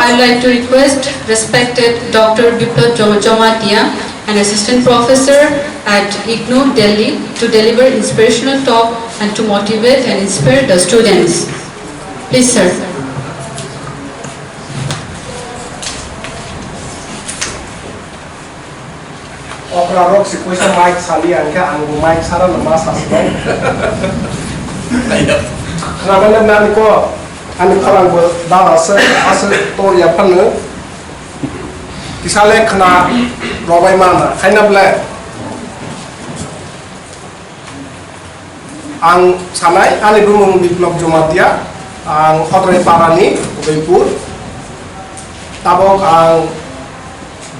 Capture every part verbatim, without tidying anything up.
I'd like to request respected Doctor Biplab Jom-, Jamatia, an assistant professor at IGNOU, Delhi, to deliver inspirational talk and to motivate and inspire the students. Please, sir. Okra rok si kuisa mic sali ang khe ang bo mic sara no ma sasi bai. Khna mane nani ko ani khorang bo dala se ase tor ya phanu. Kisa le khna robai mana khaina ble. Ang sanai, ani bumung Biplab Jamatia, ang Khodrai Parani, Udaipur. Tabok ang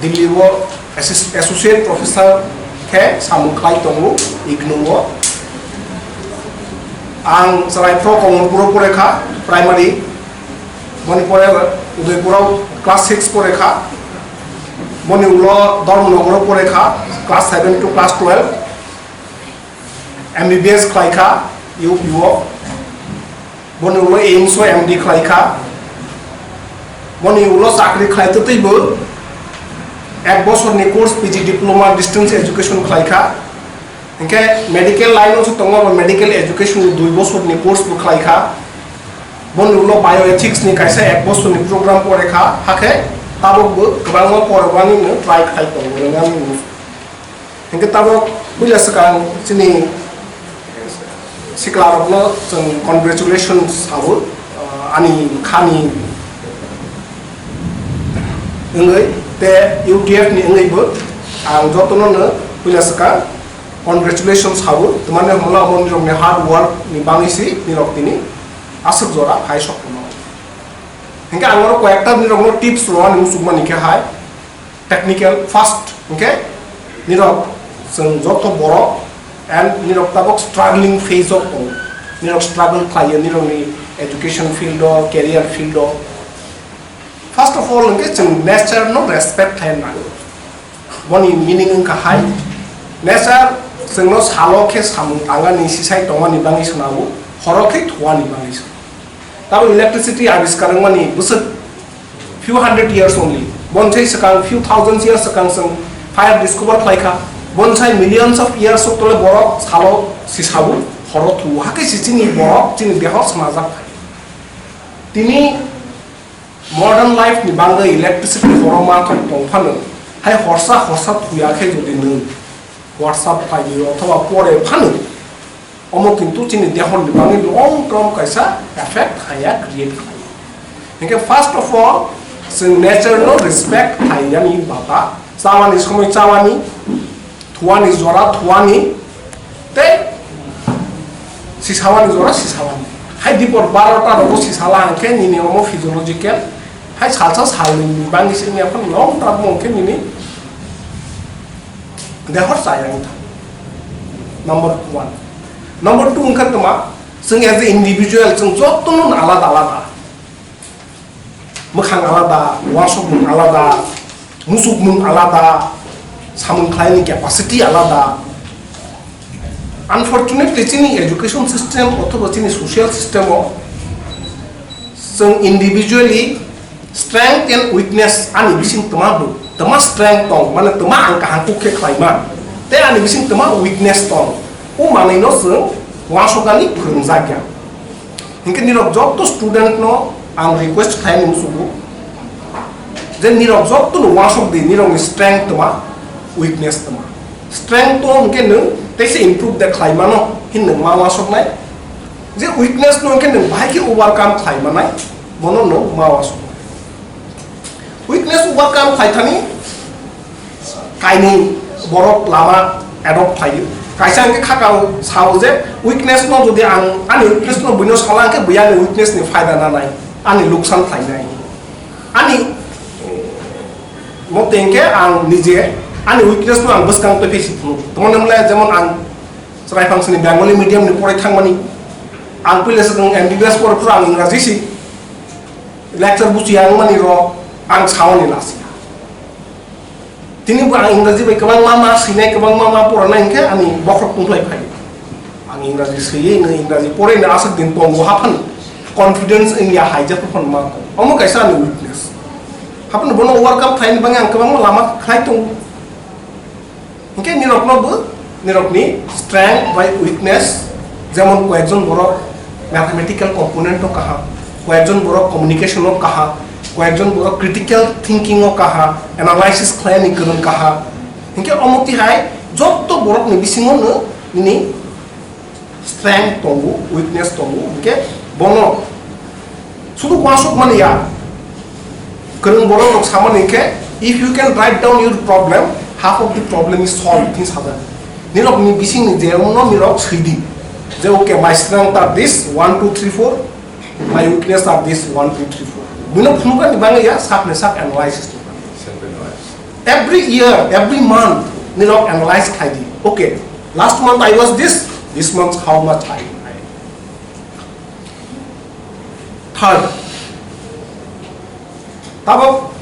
Delhi o assis-, associate professor khe samung khlai tongo, IGNOU o. Ang chwrai phro Kamalpur o pore kha, primary. Boni pore Udaipur o class six pore kha. Boni ulo Dharmanagar o pore kha, class seven to class twelve. M B B S khlai kha U P o. Boni ulo AIIMS o M D khlai kha. Boni ulo chakri khlai twtwi bo ek bosorni course P G diploma distance education khlai kha. Hinkhe medical line o se tongo, bo medical education ni dui bosorni course bo khlai kha. Boni ulo bioethics ni kaisa ek bosorni program pore kha, hakhe tabok bo kwbangma porwani no try khlai tongo, rwnani. Hinkhe tabok puila swkang chini siklarokno chwng congratulations sabo, ah, ani khani wngwi te U T F ni wngwibo ang jotono no puila swkang congratulations sabo, twmani hwnla omo nirokni hard work ni bangwi si nirok tini aswk jora phai sok tongmani. Hinkhe ang oro koyekta nirokno tips rwani muchukmani khe hai. Technical first, hinkhe nirok chwng joto borok and nirok tabok struggling phase o tongo. Nirok struggle khlaio nirokni education field o, career field o. First of all, hinkhe chwng nature no respect khlai nango. Boni meaning wngkha hai, nature chwngno salo khe samung tangani, sisai tongmani bangwi swnamo, horo khe thuani bangwi swnamo. Tamo electricity abiskar wngmani bwswk few hundred years only. Bonsai swkang few thousand years swkang chwng fire discover khlai kha. Bonsai millions of years o tole borok salo si sabu horo thuo. Hakhe si chini borok chini deho swnajak phai. Tini modern life ni bagwi electricity horo ma thok tong phano hai horsa horsa thuya khe jodi nwng WhatsApp khlai di othoba pore phano Omo kintu chini dehor ni bagwi long term kaisa effect haya create khlai. Hinkhe first of all, chwng nature no respect khlai yani bata, chawani somoi chawani, thuani jora thuani, tei sisawani jora sisawani. Hai dipor barota rogo sisala hwnkhe nini omo physiological, hai salsa salni bagwi se wngya phano long term hwnkhe nini dehor chaya wngkha. Number one. Number two wngkha tma, chwng as a individual, chwng jotono alada alada. Mwkhang alada, uansukmung alada, muchukmung alada, samung khlaini capacity alada. Unfortunately, chini education system othoba chini social system o chwng individually strength and weakness ani bising tma bo, tma strength tong, mane tma ang kaham kuk khe khlaima, tei ani bising tma weakness tong, o manwi no chwng uansuknani phwrwngjakya. Hinkhe nirok joto student no ang request khlaini muchungo je nirok joto no uansuk di, nirok ni strength tma, weakness tma. Strength tong hinkhe nwng teisa improve de khlaimano hin nwng ma uansuknai, je weakness no hinkhe nwng bahai khe overcome khlaimanai, bono nwng ma uansuknai. Weakness overcome khlaithani kainwi borok lama adopt khlaio. Kaisa hwnkhe khakao sao je weakness no jodi ang ani weakness no buino sala hwnkhe bui ani weakness ni phaida nanai, ani luksan khlainai. Ani mote hwnkhe ang nije ani weakness no ang bwskang twi phisi phunuk. Tamo hwnle jemon ang chwrai phangsani Bengali medium ni porai thangmani, ang puila swkang M B B S pore phuru ang Ingraji si lecture buchiya wngmani rok ang saoni lasi. Tini bo ang Ingraji bai kwbangma ma swinai, kwbangma ma poranai hwnkhe ani bokhorok tungphlai phai. Ang Ingraji swiwi no Ingraji porai no aswk din tongo haphano confidence wngya haijak phano ma tong. Omo kaisa ani weakness. Haphano bono overcome khlaini bagwi ang kwbangma lama khlai tongo. Hinkhe nirokno bo nirokni strength bai weakness, jemon koyekjon borok mathematical component o kaham, koyekjon borok communication o kaham, koyekjon borok critical thinking o kaham, analysis khlaini kwrwng kaham. Hinkhe omo tihai jotto borokni bisingo no nini strength tongo, weakness tongo, hinkhe bono sudu uansuk mani ya. Kwrwng borok rok samani hinkhe, "If you can write down your problem, half of the problem is solved," hin sajak. Nirok ni bising ni je wngno nirok sidi. Je, "Okay, my strength are this, one, two, three, four, my weakness are this, one, two, three, four." Bino phunukani bagwi ya, sak ni sak analysis. Self analysis. Every year, every month, nirok analyze khlai di. "Okay, last month I was this, this month how much I, I." Third, tabok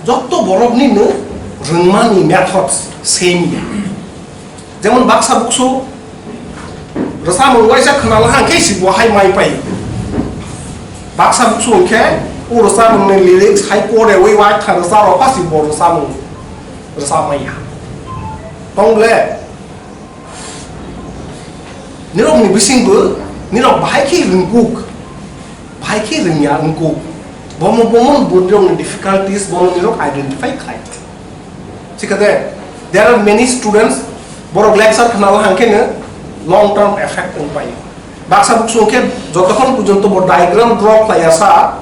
jotto borok ni no rwngmani methods same ya. Jemon baksa buksu rwchapmung waisa khwnala hwnkhe si bo hai mai pai. Baksa buksu hwnkhe o rwchapmung ni lyrics hai pore wi waitha rwchap rw pha si bo rwchapmung rwchap maya. Tong le, nirok ni bising bo nirok bahai khe rwngkuk, bahai khe rwngya wngkuk. Bomo bomo bo nirok ni difficulties bono nirok identify khlai. Sikha de, there are many students, borok lecture khna la hangkhe no long term effect wng pai. Baksa buksu hwnkhe jotokhon porjonto bo diagram draw khlaiya sa,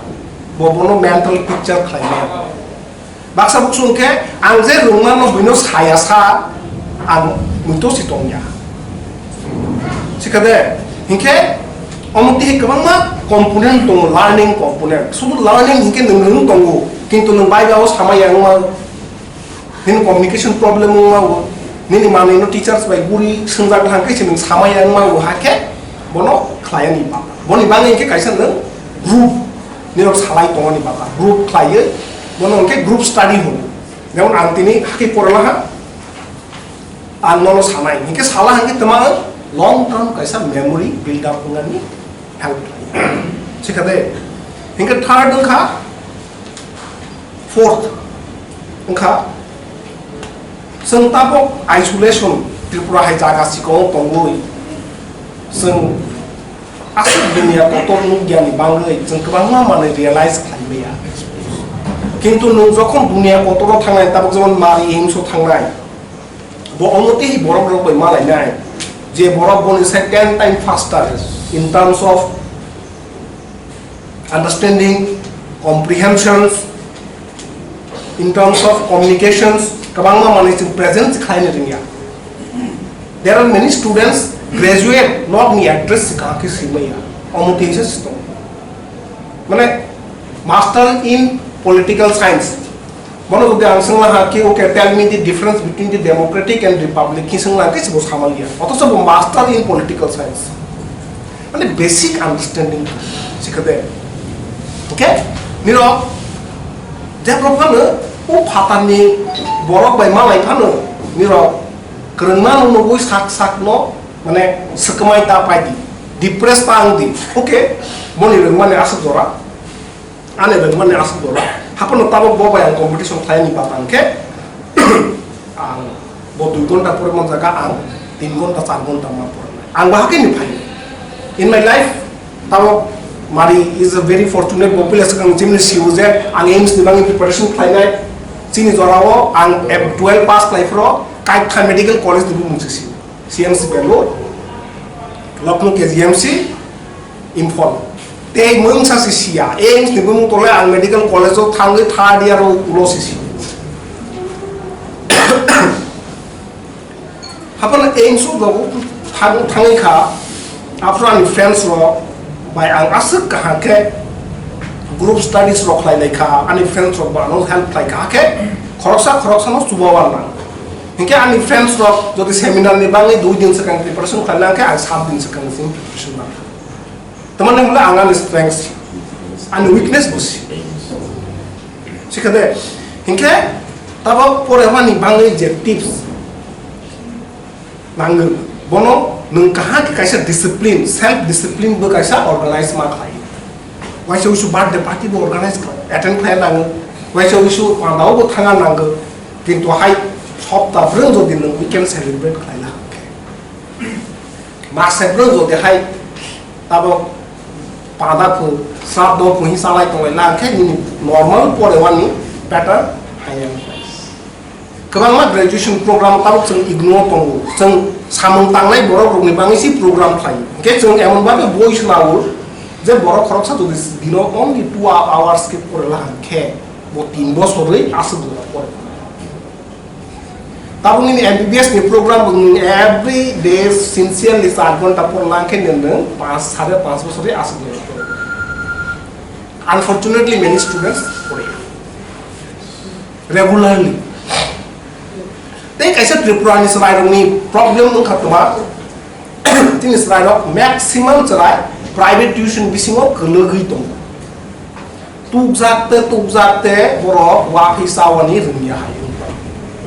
bo bono mental picture khlai maya. Baksa buksu hwnkhe ang je rwngmano buino saya sa, ang muitu si tongya. Sikha de, hinkhe omo tei kwbangma component tongo, learning component. Sudu learning hinkhe nwng rwng tongo, kintu nwng bai bai o samaya wngma. Nini communication problem wngma o, nini manwi no teachers bai guri swngjak hangkhe se nwng samaya wngma o, hakhe bono khlaiya ni baba. Boni bagwi hinkhe kaisa nwng group, nirok salai tongmani baba. Group khlaiwi bono hinkhe group study hwnwi. Jemon ang tini hakhe porela ha, ang nono sanai. Hinkhe sala hinkhe twma long term kaisa memory build up wngnani help khlai. Sikha de. Hinkhe third wngkha, fourth wngkha, chwng tabok isolation Tripura hai jaga sikao tongwi, chwng aswk dunia kotor nukya ni bagwi chwng kwbangma manwi realize khlai maya. Kintu nwng jokhon dunia kotoro thangnai, tabok jemon mari himso thangnai, bo omo tei borok rok bai malainai, je borok boni sai ten time faster in terms of understanding, comprehensions, in terms of communications, kwbangma manwi chwng present khlaina rwngya. There are many students graduate, nok ni address se kaham khe swimaya, omo tei se tong. Mane, master in political science. Bono jodi ang swngna ha ki, "Okay, tell me the difference between the democratic and republic," ki swngna khe se bo samaliya. Othocho bo master in political science. Mane basic understanding sikha de. Okay? Nirok jephru phano o phatarni borok bai malai phano nirok kwrwngma nugwi sak sak no mane swkmai ta pai di, depress ta wng di. Okay? Boni rwngmani aswk jora. Ani rwngmani aswk jora. Haphano tabok bo bai ang competition khlaini bata hwnkhe, ang bo dui ghonta pore manjaka, ang tin ghonta, char ghonta ma porinai. Ang bo hakhe ni phai. In my life, tabok Mari is a very fortunate, bo puila swkang chimni sio je ang AIIMS ni bagwi preparation khlainai. Chini jorao ang twelve pass khlai phuru Kaikha Medical College ni bumung se sio. C M C Bangalore, Lucknow K G M C, Imphal. Tei mungsa se siya, AIIMS ni bumung tole ang medical college o thangwi third year o ulo se si. Haphano AIIMS o thang-, thangwi kha, aphuru ani friends rok bai ang aswk kaham khe group studies rok khlai lai kha, ani friends rok bo ano help khlai kha, hakhe khoroksa khoroksa no chuba wan nang. Hinkhe ani friends rok jodi seminar ni bagwi dui din swkang preparation khlai lang khe ang sat din swkang simi preparation nang. Tamani hwnle ang ani strength, ani weakness bo si. Sikha de, hinkhe tabok pore mani bagwi je tips nangwi, bono nwng kaham khe kaisa discipline, self discipline bo kaisa organize ma khlai. Waisa usu birthday party bo organize khlai. Attend khlai nango, waisa wisu pandao bo thanga nango, kintu hai hopta brwng jodi nwng weekend celebrate khlaina hwnkhe, masa brwng jodi hai tabok panda phu, sraddho phu hi salai tonglai na hwnkhe nini normal porewani pattern hai. Kwbangma graduation program tabuk chwng ignore tongo. Chwng samung tangnai borok rokni bagwi se program khlai. Hwnkhe chwng emon babe boi swnao je borok khoroksa jodi dino only two hours khe porela hwnkhe bo tin bosorwi aswk jora pore. Tabuk nini M B B S ni program bo nwng every day sincerely char ghonta porela hwnkhe nwng panch, sare panch bosorwi aswk jora pore. Unfortunately, many students pore regularly. Tei kaisa Tripura ni chwrai rokni problem wngkha twma, chini chwrai rok maximum chwrai private tuition bisingo kwlwgwi tongo. Tukjak te tukjak te borok waphwi chawani rwngya hai wngkha.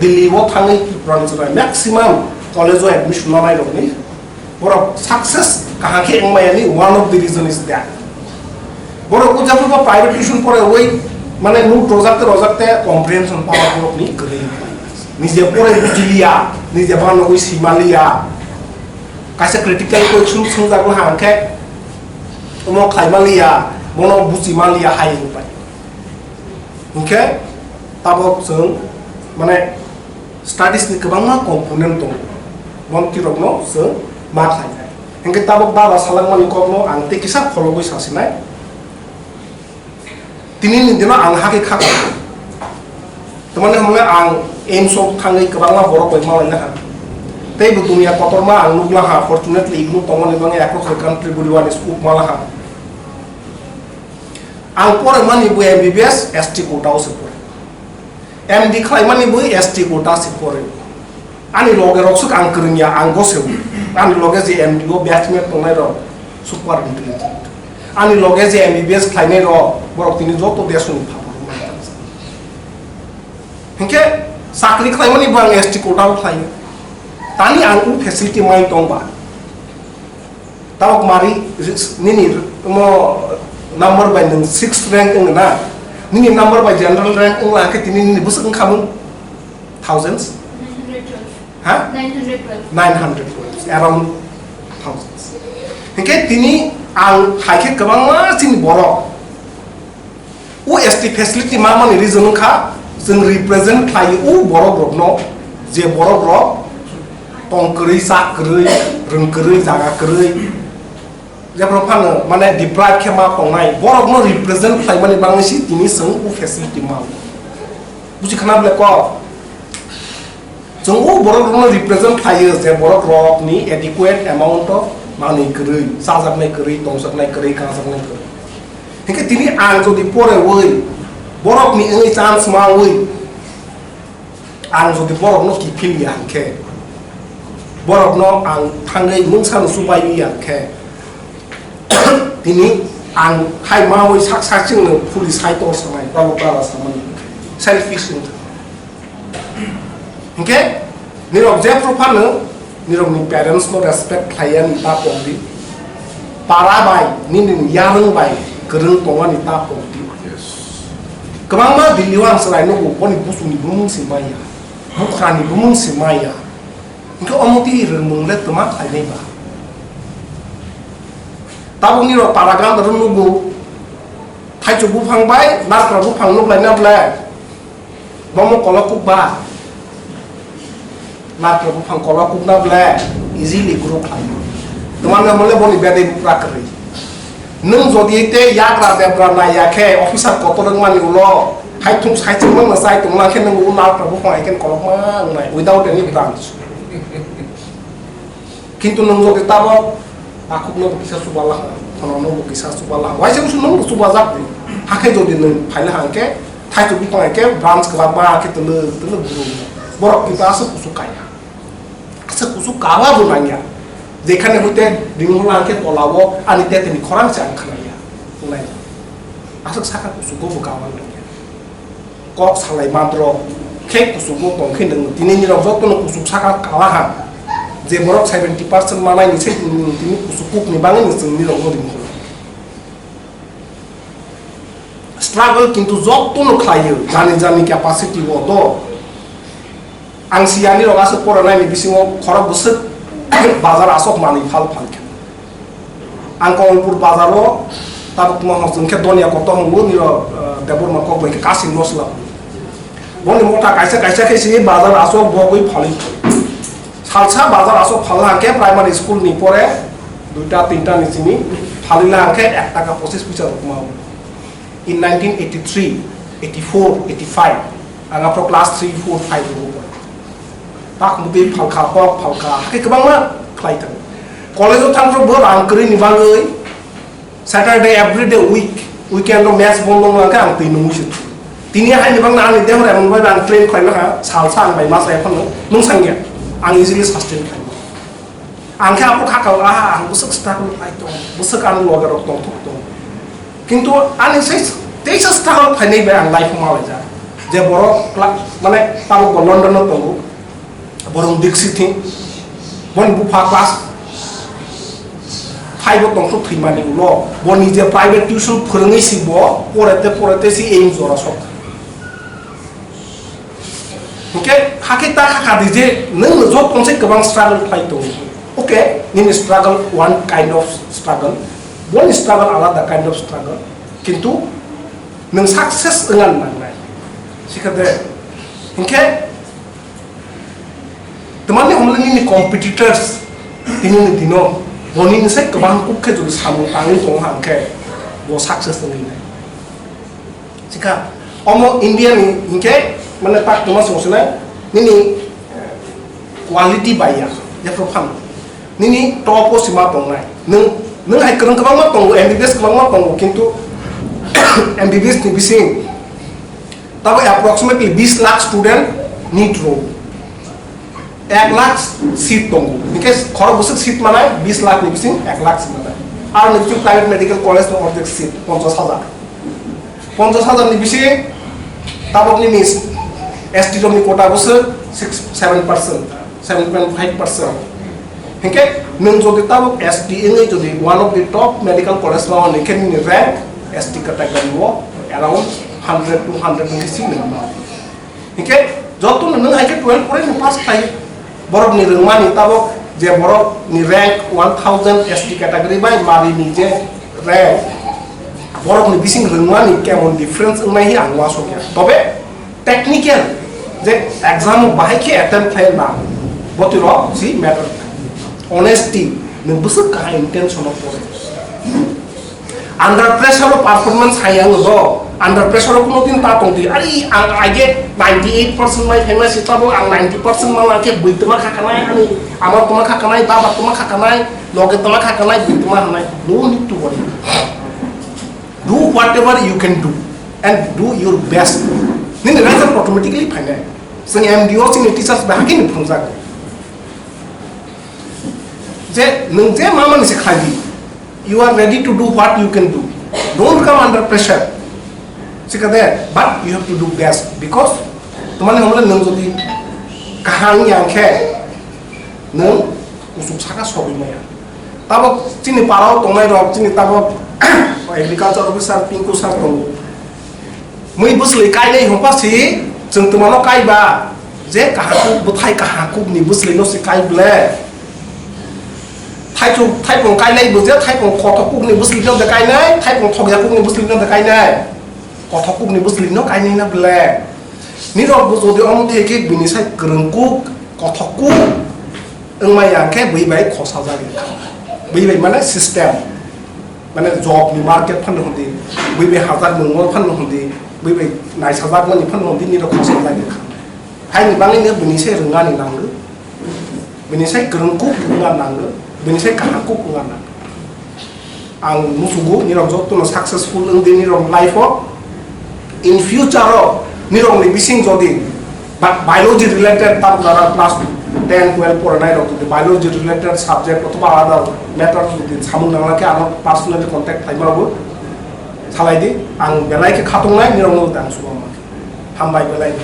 Delhi o thangwi Tripura ni chwrai maximum college o admission lanai rokni Borok success kaham khe wngmaya ni one of the reason is that. Borok o jabra ba private tuition pore oi mane nuk rojak te rojak te comprehension power borok ni kwrwi. Nije pore bujiliya, nije ba nogwi simaliya. Kaisa critical question swngjak no hang khe omo khlai maliya, bono buji maliya hai wng pai. Hingkhe tabok chwng mane studies ni kwbangma component tongo, montirokno chwng ma khlainai. Hingkhe tabok dara salangmani kokno ang tei kisa phologwi sasinai. Tini ni dino ang hakhe kha. Tamani hwnle ang aims o thangwi kwbangma borok bai malaina ha. Tei bo duniya kotorma ang nukla ha, fortunately igno tongmani bagwi ekro country buriwani scope mala ha. Ang pore mani bo M B B S S T quota o se pore. M D khlai mani bo S T quota se pore. Ani loge rok suk ang kwrwngya, ang goseo. Ani loge je M D o batchmate tongnai rok super intelligent. Ani loge je M B B S khlainai rok, borok tini joto desoni phatar rok nai tang. Hinkhe chakri khlai mani bo ang S T quota o khlai. Tani ang u facility mai tong ba. Tabok mari nini mo number bai nwng six rank wng na, nini number bai general rank wng la khe tini nini bwswk wng kha mung? Thousands? Nine hundred twelve. Ha? Nine hundred twelve. Nine hundred twelve, around thousands. Hinkhe tini ang hai khe kwbangma chini borok O S T facility ma mani reason wngkha, chwng represent khlai o borok rokno, je borok rok tong kwrwi, cha kwrwi, rwng kwrwi, jaga kwrwi, jephru phano mane deprive khe ma tongnai, borokno represent khlai mani bagwi si tini chwng o facility ma. Buji khana bole kok? Chwng o borok rokno represent khlaio je borok rokni adequate amount of manwi kwrwi, chajaknai kwrwi, tongjaknai kwrwi, kangjaknai kwrwi. Hinkhe tini ang jodi porewi borokni wngwi chance mawi, ang jodi borokno kiphil ya hinkhe, borokno ang thangwi mungsano chubai ya hinkhe, tini ang hai mawi sak sak chwngno phuli sai tong sanai, tabok dara samani selfish wngkha. Hinkhe nirok jephru phano nirokni parents no respect khlaiya ni ta tongdi. Para bai nini yarwng bai kwrwng tongmani ta tongdi. Yes. Kwbangma Delhi o ang chwrai nugo, boni busuni bumung se maya, bukrani bumung se maya. Hinkhe omo twi rwngmung le twma khlainai ba? Tabuk nirok para gandaro nugo, thaichuk buphang bai narkra buphang nuklaina ble. Bomo kolok kuk ba? Narkra buphang kolok kuk na ble easily grow khlai. Twmani hwnle boni bedai bupra kwrwi. Nwng jodi te yagra debra naiya khe officer kotor wngmani ulo hai thung sai chwng mangna chai tongma khe nwng o narkra buphang hai khe kolokma wngnai without any branch. Kintu nwng jodi tabok takhukno bo kisa chubala ha, phonono bo kisa chubala ha, waisa wngsu nwng bo chubajak di. Hakhe jodi nwng phaila hangkhe thaichuk bithang hai khe branch kwbangma khe twlwk twlwk buru. Borok kintu aswk kuchuk kaya. Aswk kuchuk kaba bo nangya. Jekhane hoite ringmung hangkhe tolao ani teteni khorang se ang khnaya. Wngnai. Aswk saka kuchugo bo kaba nangya. Kok salai madro khe kuchugo tong khe nwng tini nirok jotono kuchuk saka kala ha. Je borok seventy percent manai ni se tini kuchuk kuk ni bagwi ni chwng nirok no ring kho. Struggle kintu jotono khlaio, jani jani capacity o do. Ang siyani rok aswk poranai ni bisingo khorok bwswk bazar aswk manwi phal phal khe. Ang Kamalpur bazar o tabuk tongma hor jwng khe donya kotor hwngo niro, eh, Debbarma kok bai khe kasing no sla. Boni motha kaisa kaisa khe si bazar aswk bogwi phalwi. Salsa bazar aswk phalna hwnkhe primary school ni pore duita tinta ni simi phalwi la hwnkhe ek taka pochis poisa rok ma. In nineteen eighty-three, eighty-four, eighty-five, ang aphro class three, four, five rok pore. Tak mutwi phalkha, kok phalkha, hakhe kwbangma khlai tongo. College o thangphru bo rang kwrwi ni bagwi Saturday every day week, weekend o mess bondo wngkha ang twi nungwi se. Tini hai ni bagwi ani dehor emon bai ang train khlai kha, salsa ang bai ma sai phano nung sangya. Ang easily sustain khlai. Ang khe abo kha kha, aha, ang bwswk struggle khlai tong, bwswk ang loge rok tong thok tong. Kintu ani sai teisa struggle khlainai bai ang life ma laijak. Je borok kla-, mane tabuk bo London o tongo, borok diksi thing, boni bupha class five o tong thok thwimani ulo, bo nije private tuition phwrwngwi si bo porete porete si aim jora sok. Hwnkhe hakhe ta kha di je nwng jotoni se kwbang struggle khlai tongo. Okay, nini struggle one kind of struggle, boni struggle alada kind of struggle, kintu nwng success wngna nangnai. Sikhade, hwnkhe, tamani hwnle nini competitors, tini ni dino, boni se kwbang kuk khe jodi samung tangwi tongo hwnkhe, bo success wngwi nai. Sikha, omo India ni hinkhe, mane, tak tongma song sinai, nini, eh, quality bai ya, ya pro phan. Nini top o sima tongnai. Nung, nung hai kwrwng kwbangma tongo, M B B S kwbangma tongo, kintu M B B S ni bising tabo approximately bis lakh student need rw. Ek lakh seat tongo. Hinkhe khorok bwswk seat manai, bis lakh ni bising ek lakh seat manai. Ar ni bising private medical college no ordek seat, ponchash hajar. Ponchash hajar ni bising tabok nini S T rok ni quota bwswk six, seven percent, seven point five percent. Hinkhe nwng jodi tabok S T wngwi jodi one of the top medical college ma hwnwi khe nini rank S T category o around hundred, two hundred wngwi si nwng ma. Hinkhe jotono nwng hai khe twelve pore nwng pass khlai, borokni rwngmani tabok je borokni rank one thousand S T category bai marini je rank, borokni bising rwngmani kemon difference wngnai hi ang uansukya. Tobe technical je exam o bahai khe attempt khlai na, botiro si matter. Honesty, nwng bwswk kaham intention o pore. Under pressure o performance hai ang do. Under pressure o kuno din ta tong di. Ari ang aige ninety eight percent mai phaima si tabo ang ninety percent ma lang khe bui tuma kha kanai ani ama tuma kha kanai baba tuma kha kanai loge tuma kha kanai bui tuma hanai. No need to worry. Do whatever you can do and do your best. Nini result automatically phainai. Sing M D O sini teachers ba hakini phungjak. Je nwng je ma mani se khlai di. You are ready to do what you can do. Don't come under pressure. Sikade, but you have to do best because tomani homle nwng jodi kaham yang khe nwng kusuk saka sogwi maya. Tabok chini parao tongnai rok, chini tabok agriculture officer Pinku sir tongo. Mui bwsli kainai hwnpha si chwng twmano kaiba je kahakuk bwthai kahakukni bwslino se kai ble. Thaithuk, thaipung kainai bo je thaipung kothok kukni bwslino de kainai, thaipung thokya kukni bwslino de kainai. Kothok kukni bwslino kainai na ble. Nirok bo jodi omo thai khe bini sai kwrwng kuk, kothok kuk wngmaya khe bui bai khosajak wngkha. Bui bai mane system. Mane job ni market phano hwndi, bui bai hajak mungmor phano hwndi, bui bai naisajak mani phano hwndi nirok khosajak wngkha. Haini bagwi no bini sai rwngani nango, bini sai kwrwng kuk wngna nango, bini sai kaham kuk wngna nango. Ang musugo nirok jotono successful wngdi nirok life o. In future o nirokni bising jodi ba-, biology related tam jara class ten, twelve poranai rok jodi biology related subject othoba other matter jodi samung nangla khe ano personally contact khlaima bo salai di. Ang belai khe khatungnai nirokno ang sugo ma. Hambai belai.